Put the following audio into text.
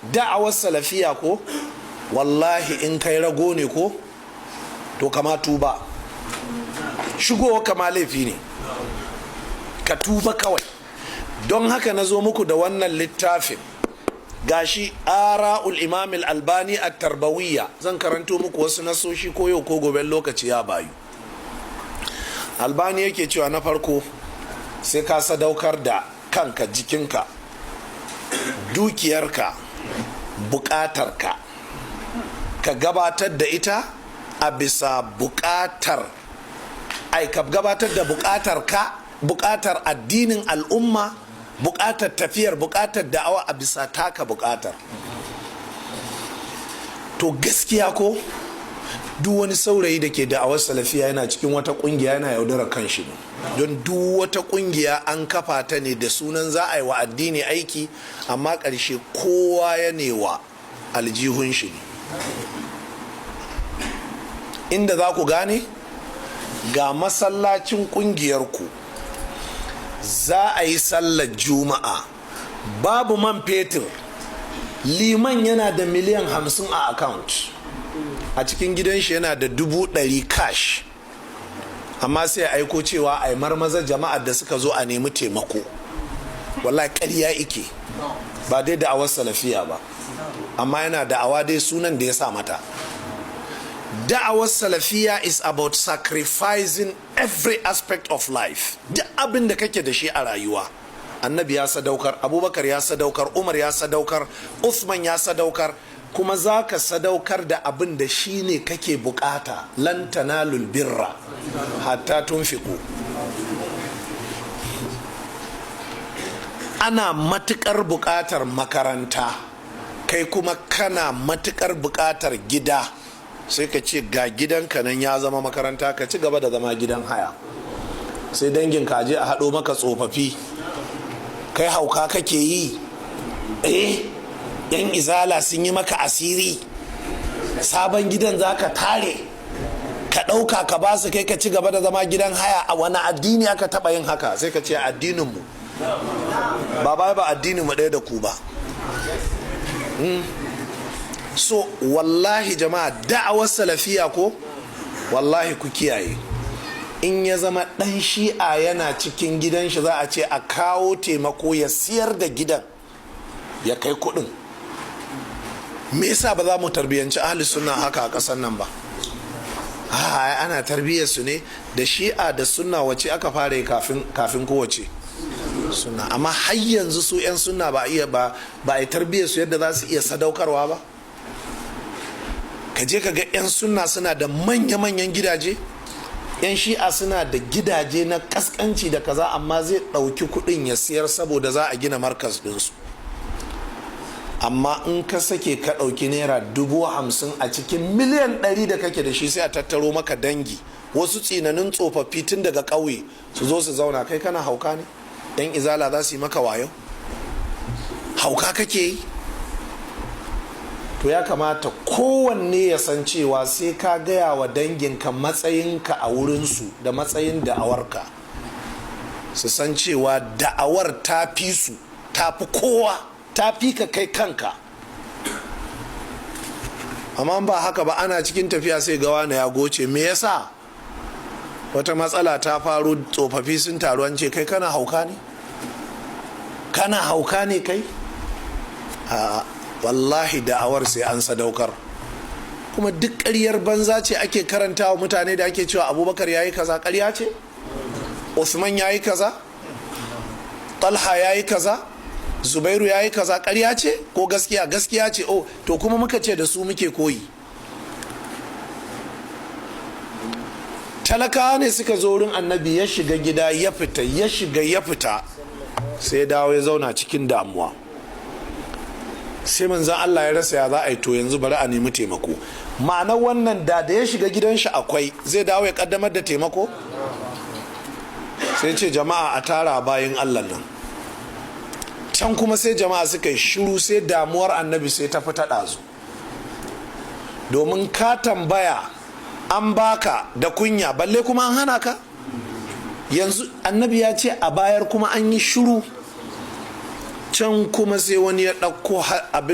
Da'awar salafiya ko, wallahi in kai rago ne ko, to kama tuba. Shigowa kama laifi ne, ka tuba kawai. Don haka na zo muku da wannan littafin, gashi, Ara'ul Imam Albani a Tarbawiyya. Zan karanto muku wasu nasoshi ko yau ko gobe, lokaci ya bayu. Albani yake cewa, na farko, sai ka sadaukar da kanka, jikinka, dukiyarka, bukatarka, ka gabatar da ita a bisa bukatar, ai ka gabatar da bukatar ka, bukatar addinin al'umma, bukatar tafiyar, bukatar da'awa a bisa taka bukatar. To gaskiya ko, duk wani saurayi da ke da'awar salafiya yana cikin wata kungiya, yana yaudarar kan shi ne, don duk wata kungiya an kafa ta ne da sunan za a yi wa addini aiki, amma ƙarshe kowa ya newa aljihun shi ne. Inda za ku gane, ga masallacin kungiyarku, za a yi sallar Juma'a, babu man fetur. Liman yana da miliyan 50 a account a cikin gidan shi, yana da 100,000 cash, amma sai aiko cewa a yi marmaza, jama'ar da suka zo, a nemi taimako. Wallahi ƙarya ike, ba dai da'awar salafiya ba, amma yana da'awa dai sunan da ya sa mata. Da'awar salafiya is about sacrificing every aspect of life. Duk abin da kake da shi a rayuwa, Annabi ya sadaukar, Abubakar ya sadaukar, Umar ya sadaukar, Uthman ya sadaukar, kuma za ka sadaukar da abin da shi ne kake bukata. Lan tanalul birra hatta tunfiqu. Ana matukar bukatar makaranta, kai kuma kana matukar bukatar gida, sai ka ce ga gidanka nan ya zama makaranta, ka ci gaba da zama gidan haya, sai dangin ka je a haɗo maka tsofaffi. Kai hauka kake yi? Eh, yan Izala sun yi maka asiri. Sabon gidan za ka tare, ka ɗauka ka ba su, kai ka ci gaba da zama gidan haya. A wani addini aka taɓa yin haka? Sai ka ce addininmu ba ba ba addininmu ɗaya da ku ba. So wallahi jama'a, da'awar salafiya ko, wallahi ku kiyaye. In ya zama ɗan Shi'a yana cikin gidan shi, za a ce a kawo taimako, ya siyar da gidan ya kai kuɗin, me yasa ba za mu tarbiyyanci ahli sunna haka a ƙasar nan ba? Ana tarbiyyar su ne da Shi'a da Sunna. Wace aka fara yi kafin kowace? Sunna. Amma har yanzu su 'yan sunna ba iya ba ba a tarbiyyar su yadda za su iya sadaukarwa ba. Ka je ka ga 'yan sunna suna da manya-manyan gidaje, 'yan Shi'a suna da gidaje na kaskanci da kaza, amma zai ɗauki kuɗin ya siyar saboda za a gina markas ɗinsu. Amma in ka sake ka ɗauki ₦50,000 a cikin miliyan 100 da kake da shi, sai a tattaro maka dangi, wasu tsinanin tsofaffi tun daga ƙauye, su zo su zauna. Kai kana hauka ne? Yan Izala za su yi maka wayo? Hauka kake yi? To ya kamata kowanne ya san cewa sai ka gaya wa danginka matsayinka a wurinsu da matsayin da'awarka, su san cewa da'awar ta fi su, ta fi kowa, ta fi ka kai kanka. Amma ba haka ba, ana cikin tafiya sai gawa na ya goce. Me yasa? Wata matsala ta faru, tsofaffi sun taru, an ce, "Kai kana hauka ne? Kana hauka ne kai?" A wallahi da'awar sai an sadaukar. Kuma duk ƙaryar banza ce ake karanta wa mutane da ake cewa Abubakar ya yi kaza. Ƙarya ce. Usman ya yi kaza, Talha ya yi kaza, Zubairu ya yi kaza. Ƙarya ce ko gaskiya? Gaskiya ce. Oh, to kuma muka ce da su muke koyi. Talakawa ne suka zo wurin Annabi, ya shiga gida, ya fita, ya shiga, ya fita, sai dawo ya zauna cikin damuwa. Sai Manzan Allah ya rasa ya za a yi. To yanzu bari a nemi taimako. Ma'anar wannan, da ya shiga gidan shi akwai, zai dawo ya kaddamar da taimako? Sai ce, "Jama'a, a tara bayin Allah nan." Can kuma sai jama'a suka yi shiru, sai damuwar Annabi sai ta fita ɗazu, domin ka tambaya an baka da kunya, balle kuma an hana ka. Yanzu Annabi ya ce a bayar, kuma an yi shiru. Can kuma sai wani ya ɗauko abin.